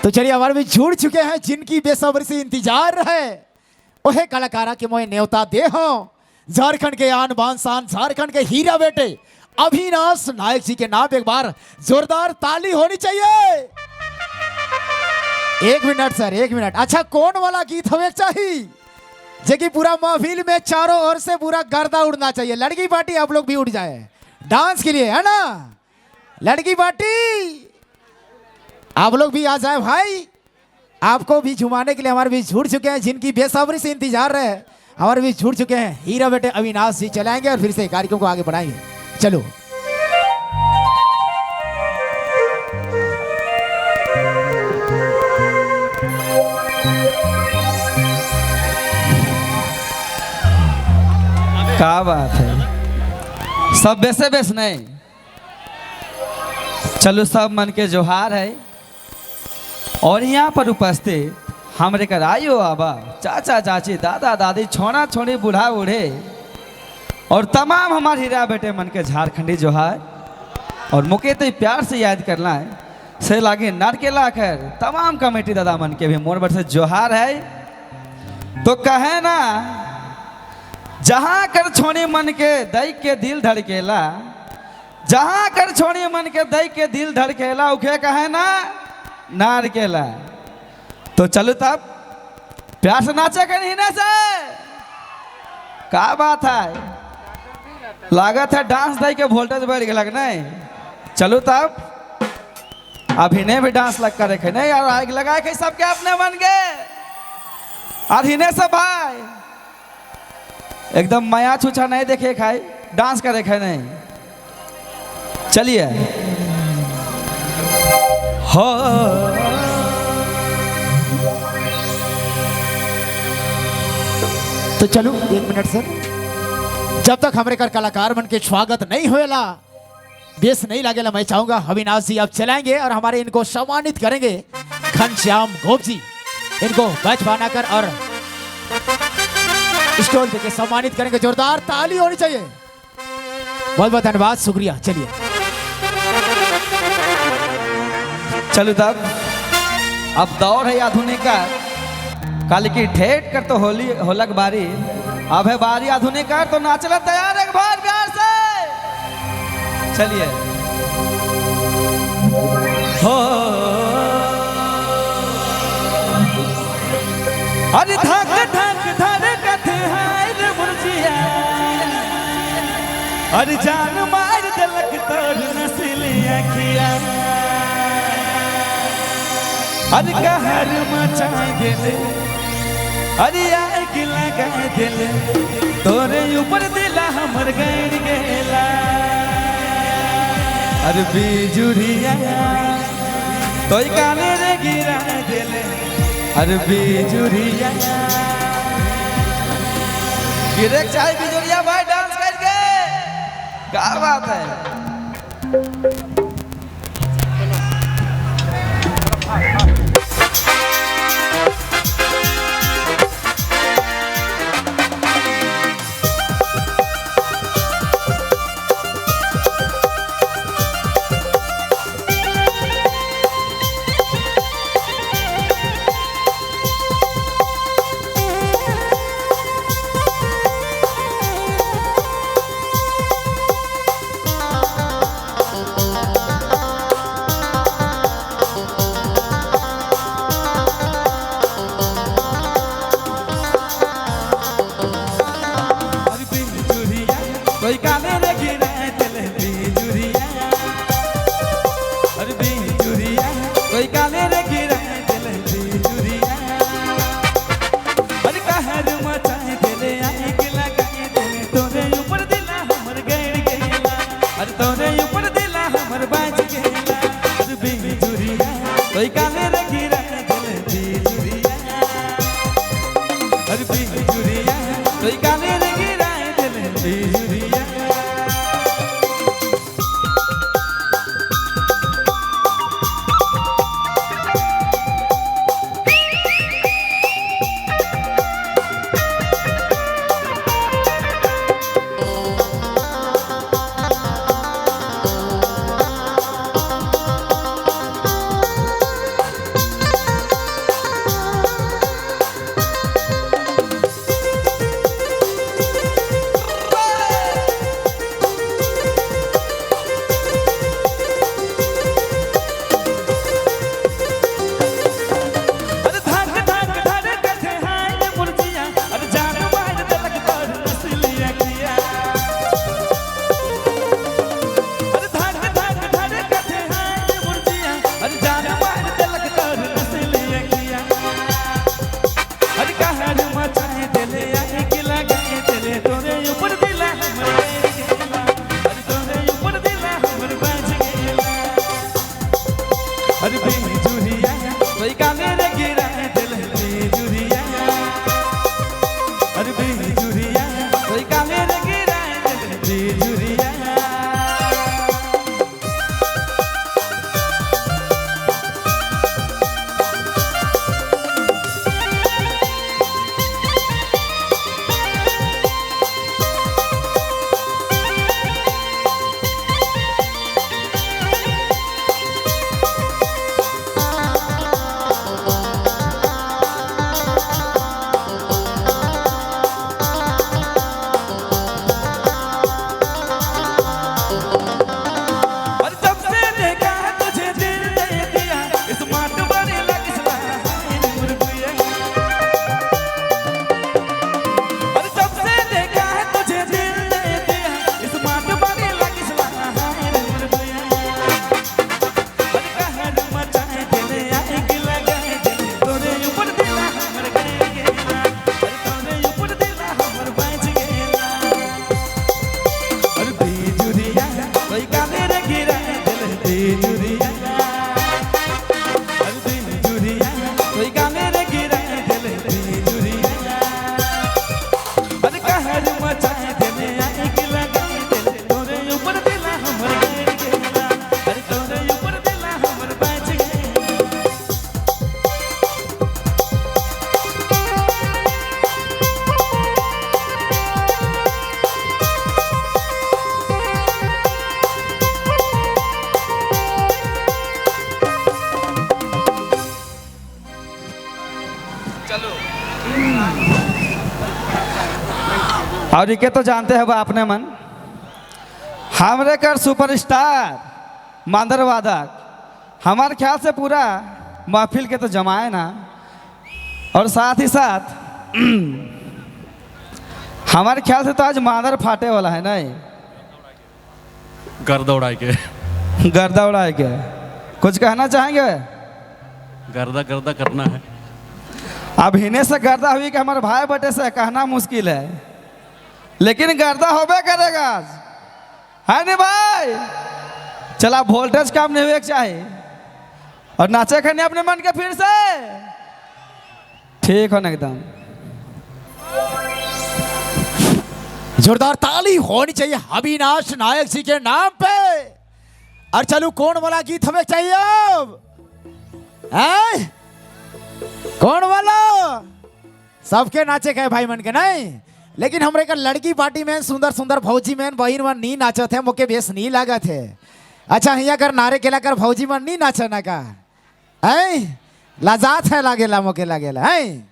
तो चलिए हमारे बीच जुड़ चुके हैं जिनकी बेसब्री से इंतजार है, वह कलाकारा के मोहे न्योता दे हो, झारखंड के आन बान शान, झारखंड के हीरा बेटे अविनाश नायक जी के नाम एक बार जोरदार ताली होनी चाहिए। एक मिनट सर, एक मिनट। अच्छा कौन वाला गीत हमें चाहिए जे कि पूरा महफिल में चारों ओर से पूरा गर्दा उड़ना चाहिए। लड़की पार्टी आप लोग भी उड़ जाए डांस के लिए, है ना? लड़की पार्टी आप लोग भी आ जाए भाई, आपको भी झुमाने के लिए हमारे बीच जुड़ चुके हैं जिनकी बेसब्री से इंतजार है, हमारे बीच जुड़ चुके हैं हीरा बेटे अविनाश जी। चलाएंगे और फिर से कार्यक्रम को आगे बढ़ाएंगे। चलो क्या बात है, सब बेसे बेस नहीं। चलो सब मन के जोहार है। और यहाँ पर उपस्थित हमरे कर आयो आबा, चाचा चाची, दादा दादी, छोना छोड़ी, बूढ़ा बूढ़े और तमाम हमारे हीरा बेटे मन के झारखंडी जोहार। और मुके तो प्यार से याद करना है से लागे नारकेला कर तमाम कमेटी दादा मन के भी मोर बर से जोहार है। तो कहे ना, जहाँ कर छोड़ी मन के दई के दिल धड़केला, जहाँ कर छोड़ी मन के दई के दिल धड़केला, उखे कहे ना नारकेला। तो चलो तब प्यार से नाचे कर ही ना से का बात है, लागत है डांस दई के वोल्टेज बढ़ गया नहीं। चलो तब अभिनय भी डांस लग कर रखे नहीं यार, आग लगाए के सबके अपने मन के अभिनय सब भाई एकदम माया छूछा नहीं देखे खाए, डांस करे खाए नहीं। चलिए हो तो चलो एक मिनट सर, जब तक हमारे कर कलाकार मन के स्वागत नहीं होएला, बेस नहीं लागेला, मैं चाहूंगा अविनाश जी अब चलाएंगे और हमारे इनको सम्मानित करेंगे घनश्याम गोप जी। इनको बैच बनाकर और स्टॉल देके सम्मानित करेंगे। जोरदार ताली होनी चाहिए। बहुत बहुत धन्यवाद, शुक्रिया। चलिए चलो तब अब दौर है आधुनिक का, कल की ठेठ कर तो होली होलक बारी, अब है बारी आधुनिक का, तो नाचला तैयार एक बार प्यार से। चलिए हो अरे धक धक धड़कत है रे मुर्जिया, अरे जान मार दिलक तोर नस्ली अखिया, अरे कहर मचाई दिले, अरे आग लगा दिले, तोरे ऊपर दिला हमर गैर गेला, अरे बिजुरिया तोय काने रे गिरा दिले, अरे बिजुरिया गिरे चाहे बिजुरिया भाई डांस करके क्या बात है। अरे कहर मचाए दिले आए के लगाए दिले तोरे ऊपर दिला हमर बैठ गेला। अरे तोरे ऊपर दिला हमर बाज गेला। अरे बेजुरिया तोई काले रे गिरा दिल बेजुरिया। अरे बेजुरिया तोई काले रे गिरा दिल बेजुरिया। और जब से देखा तुझे दिल दे दिया स्मार्ट बने लग और जब से देखा है तुझे दिल दे दिया स्मार्ट बने लग मचाए दिल आए कि लगाए दिल तोरे ऊपर दिला हमर गेला। अरे तोरे ऊपर दिला हमर बाज गेला। अरे बेजुरिया तोई काले रे गिरा दिल बेजुरिया। अरे बेजुरिया तोई काले रे गिरा दिल बेजुरिया। अरे कहर मचाए दिल आए कि लगाए दिल तोरे ऊपर दिला हमर गेला। अरे तोरे ऊपर दिला हमर बाज गेला। और इके तो जानते हैं अपने मन हमरे कर सुपरस्टार मांदर वादक हमारे ख्याल से पूरा महफिल के तो जमाए ना। और साथ ही साथ हमारे ख्याल से तो आज मांदर फाटे वाला है नहीं, गर्दा उड़ाए के। गर्दा उड़ाए के कुछ कहना चाहेंगे? गर्दा गर्दा करना है। अब हिने से गर्दा हुई कि हमारे भाई बटे से कहना मुश्किल है, लेकिन गर्दा होबे करेगा आज, है नहीं भाई? चला वोल्टेज कम नहीं हुए चाहिए और नाचे खाने अपने मन के फिर से ठीक हो ना एकदम। जोरदार ताली होनी चाहिए अविनाश नायक जी के नाम पे। और चलो कौन वाला गीत हमें चाहिए अब? हैं? कौन वाला? सबके नाचे के भाई मन के नहीं, लेकिन हमरे का लड़की पार्टी में सुंदर सुंदर भौजी में बहिन मन नी नाचत है, मोके बेस नी लागत है। अच्छा हिया कर नारे केला कर भौजी मन नी नाचे ना का? हैं? लाजात है लागेला मोके लागेला हैं?